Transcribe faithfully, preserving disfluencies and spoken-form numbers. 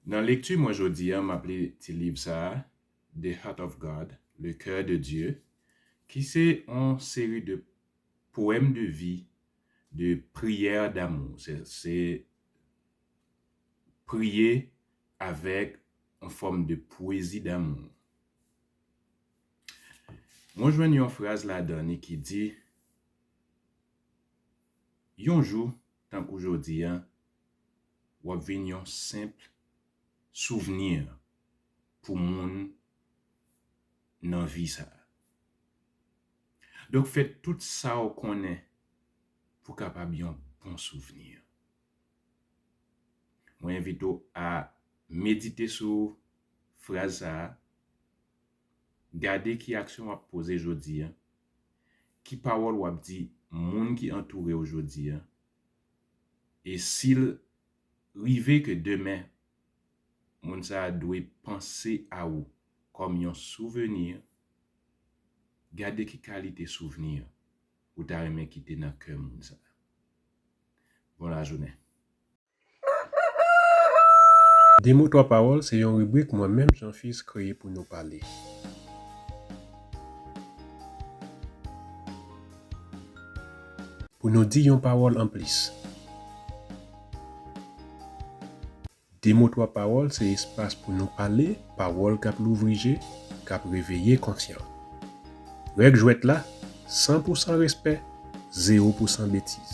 Nan lekti mwen jodi a, m ap li ti liv sa a, The Heart of God, Le Cœur de Dieu, ki se yon seri de powèm de vi, de priyè damou. Se, se priye avèk yon fòm de pwezi damou. Mwen jwenn yon fraz ladan li ki di, yon jou, tankou jodi a, w ap vin yon senp souvni pou moun nan vi sa a. Donk, fè tout sa w konnen pou w kapab yon bon souvni. Mwen envite w a medite sou fraz sa a, gade ki aksyon w ap poze jodi a, ki pawòl w ap di moun ki antoure w jodi a, e si l rive ke demen moun sa a dwe panse a ou kòm yon souvni, gade ki kalite souvni ou ta renmen kite nan kè moun sa a. Bon lajounen. De mo twa pawòl se yon ribrik mwen menm Jean Fils kreye pou nou pale. Pou nou di yon pawòl anplis. De mo twa pawòl se espas pou nou pale, pawòl k ap louvri je, k ap reveye konsyan. Règ jwèt la, san pou san respè, zewo pou san betiz.